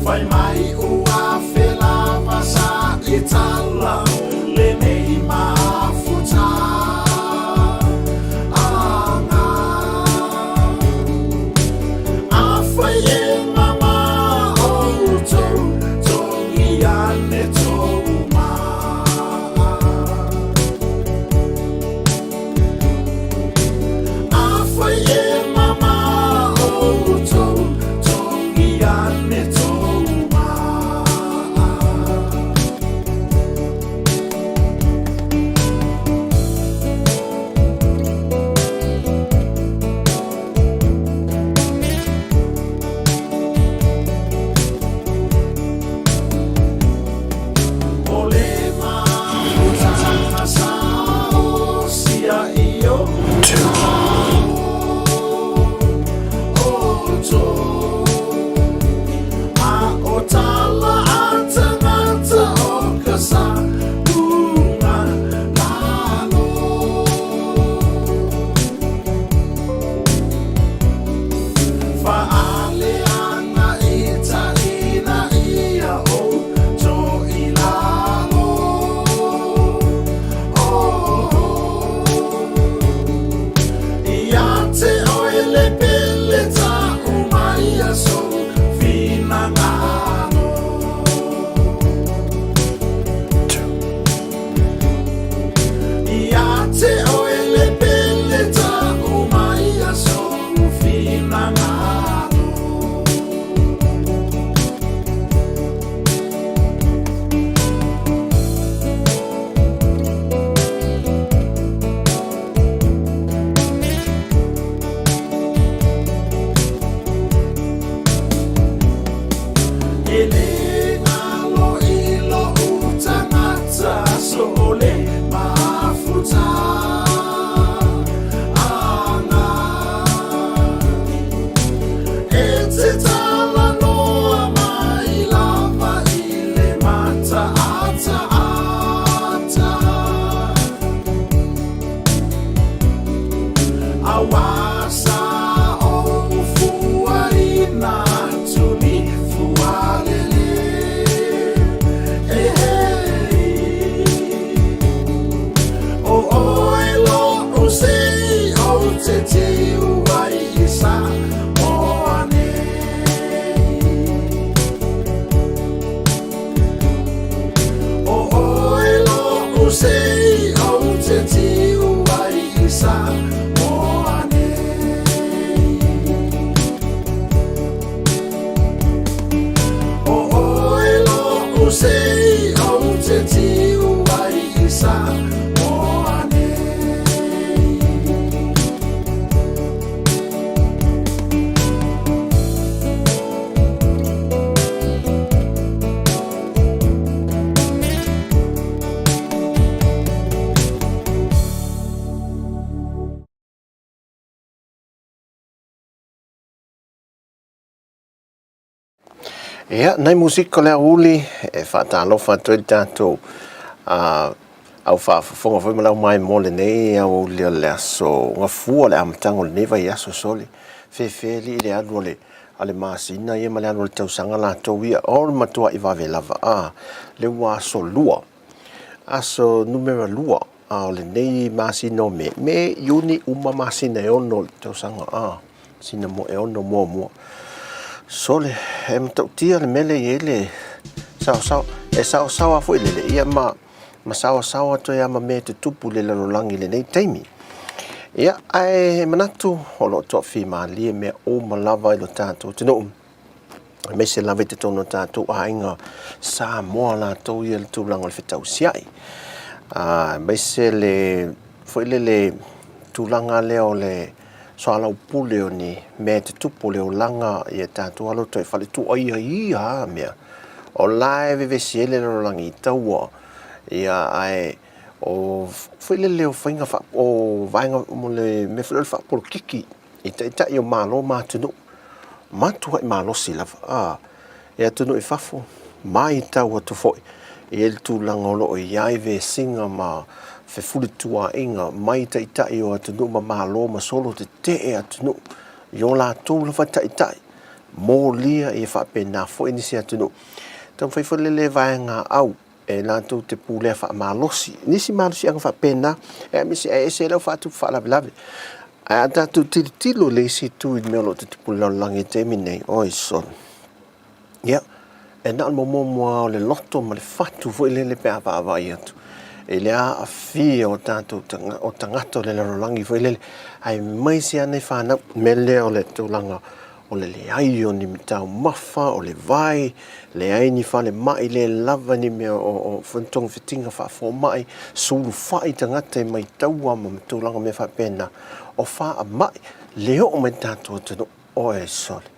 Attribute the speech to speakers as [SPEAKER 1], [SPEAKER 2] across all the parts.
[SPEAKER 1] Fai mai ua felava sa i tala lenei mafuta anga. Afai e mama outou, togi ane tou maa. Afai e mama outou, togi ane tou maa. O le mafutaga sa o sia i o outou, a o tala a tangata o ka sa luga lalo. Faaleaga i taina ia outou i lalo. Oh, ia te oe le pele ta'u mai ia sou finagalo. Ia te oe le pele ta'u mai ia sou finagalo. E le galo i lou tagata so le mafuta anga. E te talanoa mai lava i le mataataata. Aua sa ou fuaina tuli fualele. Hey, hey. O oe lo'u sei ou te tiu ai i Samoa nei. O oe lo'u sei ou te tiu ai i Samoa nei. O oe lo'u sei ou te tiu ai i Samoa nei.
[SPEAKER 2] Ia, nai musika o le aoauli e faatalofa atu ai le tatou au faafofoga foi ma le au maimoa lenei aoauli o le aso Gafua, le amataga o lenei vaiaso sole. Fefe alii le alu o le a le masina ia ma le alu o le tausaga latou ia, o le matuai vave lava, a, lea ua aso lua, aso numera lua a o lenei masina o Me, Me, Iuni, uma masina e ono o le tausaga, a, masina e ono muamua. Sole, e matautia le mea lea e i ai le saosaoa, e saosaoa foi lele, ia ma, ma saosaoa atu ai lava ma mea e tutupu i le lalolagi i lenei taimi. Ia, ae manatu o lo o toafimalie mea uma lava i lo tatou atunuu, aemaise lava i totonu o tatou aiga Samoa latou ia i le tulaga o le fetausiai. Aemaise le foi lele tulaga lea o le soalaupule o ni mea e tutupu o le olaga ia tatou alo atu ai i faletuaia i ia lava mea. O la e vevesi ai le lalolagi i taua, ia ae o foi lele o faiga faa, o vaega mo le mea foi lea o le faapolokiki i taitai o Malo ma atunuu, matuai malosi lava a e atunuu i fafo, matau atu foi e i ai le tulaga o lo o i ai vesiga ma fefulituaaiga mai taitai o atunuu ma Malo ma solo tetee atunuu i o latou lava taitai. Molia ia faapena foi nisi atunuu. Taumafai foi le vaega au e latou te pulea faamalosi nisi malosiaga faapena e aemaise ae ese ai lau faatupu faalavelave. Ae a tatou tilotilo i le isi itu i le mea o lo o tutupu i le lalolagi i le taimi lenei, oi sole, ia, e na o le momomo lava o le loto ma le fatu foi lele pe a vaavaai atu i le aafia o tatou o tagata o le lalolagi foi lele, aemaise lava nai fanau. O le mea lea o le tulaga o le leai o ni taumafa, o le vai, leai ni falemai, le lava ni mea o togafitiga faafomai, sulufai tagata e maitaua ma tulaga mea faapena, o faamai le oo mai i le tatou atunuu. Oi sole,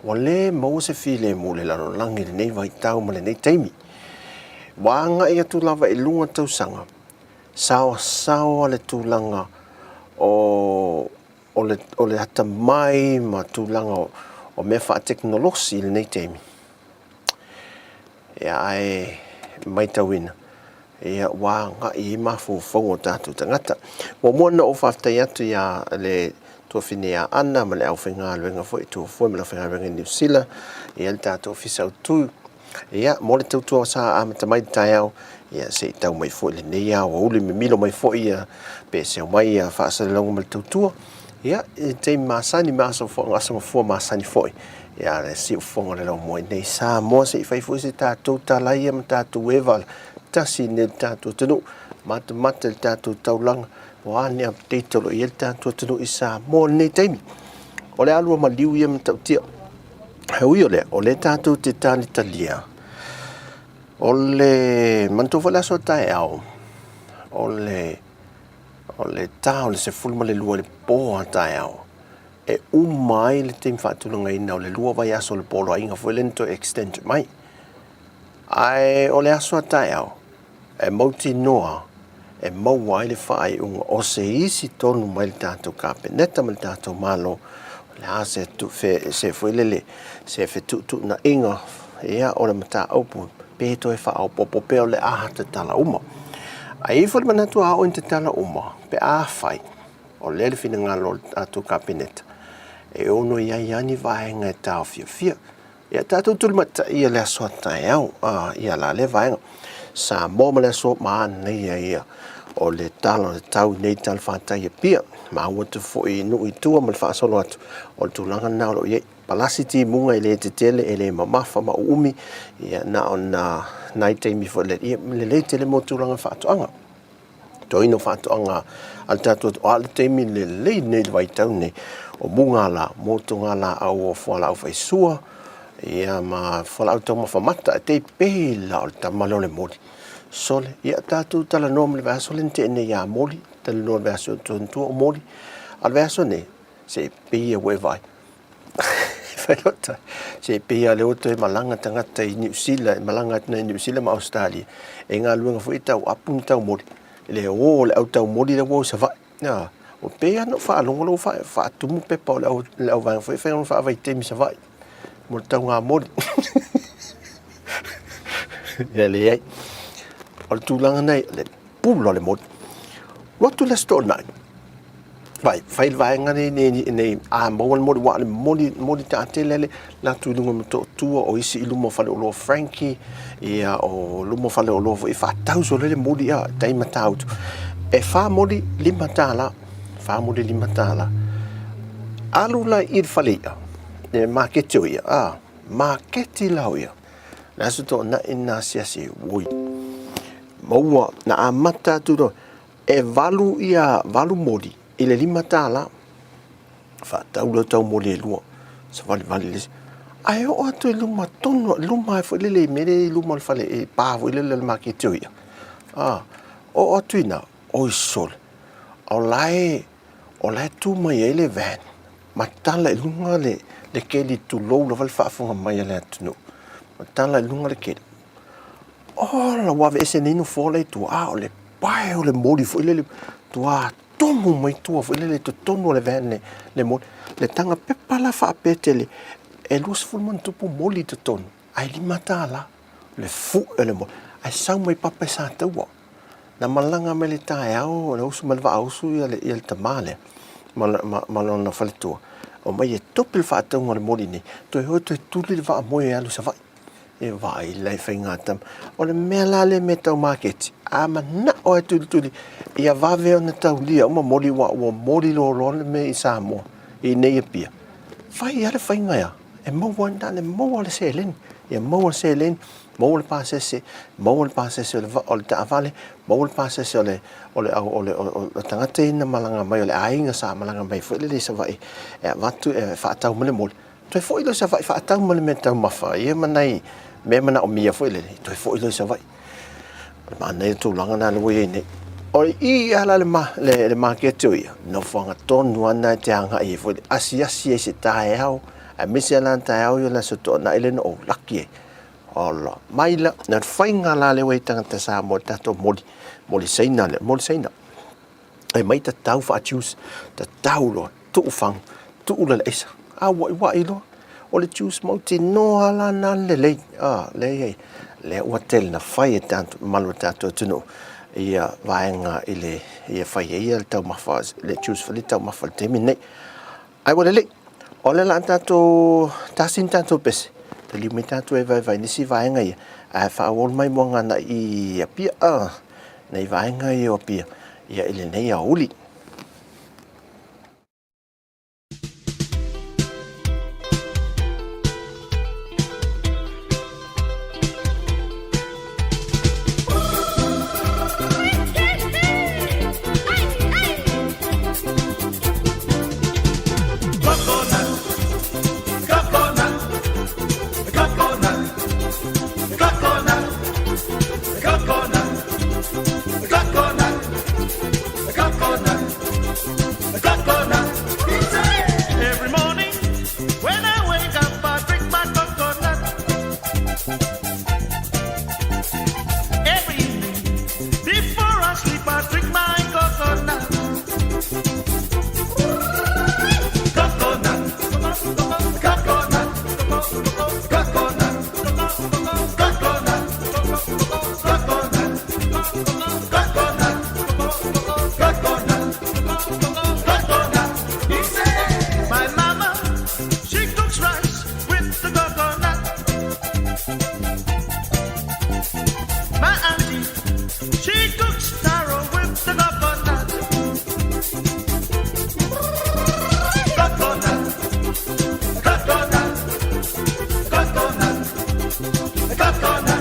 [SPEAKER 2] ua le maua se filemu i le lalolagi i lenei vaitau ma lenei taimi. Ua agai atu lava i luga tausaga, saoasaoa le tulaga o o le, o le atamai ma tulaga o, o mea faatekonolosi i lenei taimi. Ia, ae maitauina, ia, ua agai i ai mafaufauga o tatou tagata. Muamua ona ou faafetai atu ia le tuafine ia Ana ma le aufaigaluega foi, Tuafoe ma le aufaigaluega i Niu Sila, ia le tatou Ofisa Autu, Ia, mo le tautua sa amata mai le taeao, ia se i tau mai foi lenei aoauli mimilo mai foi ia pe seu mai ia faasalalauga ma le tautua. Ia, i taimi masani ma aso aso mafua masani foi. Ia, le siufofoga o le laumua i nei Samoa se i fai foi se tatou tala ia ma tatou eva tasi nei le tatou atunuu, matamata i le tatou taulaga, o a ni update o lo o i ai le tatou atunuu i Samoa i lenei taimi. O le alua maliu ia matautia. E ui o lea, o lea tatou te talitalia, o le manatua foi le aso taeao, o le, o le ta o le 12 i le po a taeao, e uma ai le taimi faatulagaina o le 2 vaiaso o le poloaiga foi lea na toe extend mai. Ae o le aso a taeao, e mautinoa e maua ai le faaiuga o se isi tonu mai le tatou Kapeneta ma le tatou Malo, o le a se, fe, se foi lele, se fetuutuunaiga ia, o le mataupu pe toe faaopoopo pea o le a tatala uma. Ae i ai foi le manatu a oo ina tatala uma, pe a fai, o lea le finagalo o le tatou Kapeneta, e ono i ai lava ni vaega e taofiofia. Ia tatou tulimatai le aso a taeao, a, ia la lea vaega. Samoa ma le aso manaia ia o le tala o le tau i nei talafatai i Apia. Maua atu foi i nuu i tua ma le faasolo atu o le tulaga lena o lo o i ai. Palasi timuga e le tetele, e le mamafa ma uumi, ia na ona nai taimi foi le, ia lelei tele mo tulaga faatoaga. Toeaina o faatoaga a le tatou o a le taimi lelei lenei i le vaitau lenei o mugala, motugalaau o fualaau faisua, ia ma fualaau taumafa mata e tai pei la o le tama lea o le moli. Sole, ia tatou talanoa ma le vaiaso lea na tea nei ia Moli, talanoa i le vaiaso tua o Moli. A o le vaiaso nei, se e pei ua e vaai. Fai loa ta, se e pei lava o lea ua toe malaga tagata i Niu Sila, e malaga atu nei i Niu Sila ma Ausetalia, e galuega foi e tau apu ma tau moli, le o o le au tau moli lea ua o i Savaii. A, ua pei lava ona ou faalogo o la ua faatumu pepa o le au, le auvaega foi e fai ona faavaitaimi i Savaii mo le tauga moli. Ia leai. O le tulaga lena, le pula o le moli. Alu atu le Aso Toonai, Vai, fai le vaega nei, nei, nei a maua le moli, ua le moli, moli taatele le latu i luga o Motootua, o isi i luma o faleoloa Frankie, ia o luma o faleoloa foi faatau solo le moli a, tai Matautu. E whā moli, $5. Whā moli, $5. Alu la i le fale ia, e maketi o ia, a, maketi la o ia. Le aso toonai na asiasi, ui, maua, na amata atu loa, E valu ia valu moli i le $5. Faatau lea o tau moli e lua, savalivali le isi. Ae oo atu i luma tonu, luma foi lele i mea lea i luma o le fale, e pa foi lele o le maketi o ia. A, oo atu i ina, oi sole, o la e, o la e tu mai ai le van, ma tala i luga le, le keli, tulou lava le faafofoga mai a le atunuu, ma tala i luga le keli. Ola, ua aveese nei nofoa la i tua, a o le pae o le moli foi lele, tua tomo mai tua foi lele i totonu o le van le, le moli. Le taga pepa la faapea tele, e 20 ma ona tupu moli i totonu, ae $5 le fue o le moli. Ae sau mai papa i Sataua. Na malaga mai le taeao, na usu mai le vaa usu ia le, ia le tamā lea ma, ma, ma lona faletua. Omai e tope le faatauga o le moli nei, toe o toe tuli le vaa moe e alu i Savaii. E vaai la i faiga tama. O le mea la lea mea tau maketi, a manao e tulituli, ia vave ona taulia uma moli ua ua moli loaloa le mea i Samoa, i nei Apia. Fai lava le faiga ea, e maua na le maua le seleni. Ia maua le seleni, maua le pasese, maua le pasese o le, o le taavale, maua le pasese o le, o le, o le, o le tagata ia na malaga mai, o le aiga sa malaga mai foi lele i Savaii, e avatu, e faatau mai le moli. Toe foi loa i Savaii faatau ma le mea taumafa ia ma nai mea manaomia foi lele, toe foi loa i Savaii. O le manaia tulaga na lea ua i ai nei. O i i ala le, ma, le, le maketi o ia, nofoaga tonu ana e te agai ai foi, asiasi ai se taeao, aemaise la taeao ia o le aso Toonai lea na ou laki ai. Ola mai la, na faiga la lea ua i tagata Samoa tatou moli, moli Saina lea, moli Saina. E mai tatau faa-juice, tatau loa, tuu fagu, tuu le aisa, a ua'iua'i loa. O le juice mautinoa la na lelei, a lea lea ua tele na fai e tatou malu o tatou atunuu ia vaega i le ia fai ai le taumafa le juice foi le taumafa i le taimi lenei. Ai ua lelei. O le la tatou tasi ni tatou pese, taliu mai tatou e vaevae nisi vaega ia, ae faaauau mai moagana i Apia, nei vaega ia o Apia, ia i lenei aoauli.
[SPEAKER 1] Every morning when I wake up, I drink my coconut. Every evening before I sleep, I drink my coconut. Coconut, coconut, coconut, coconut, coconut, coconut, coconut, coconut. My mama, she cooks rice with the coconut. My auntie, she cooks taro with the coconut. Coconut, coconut, coconut, coconut.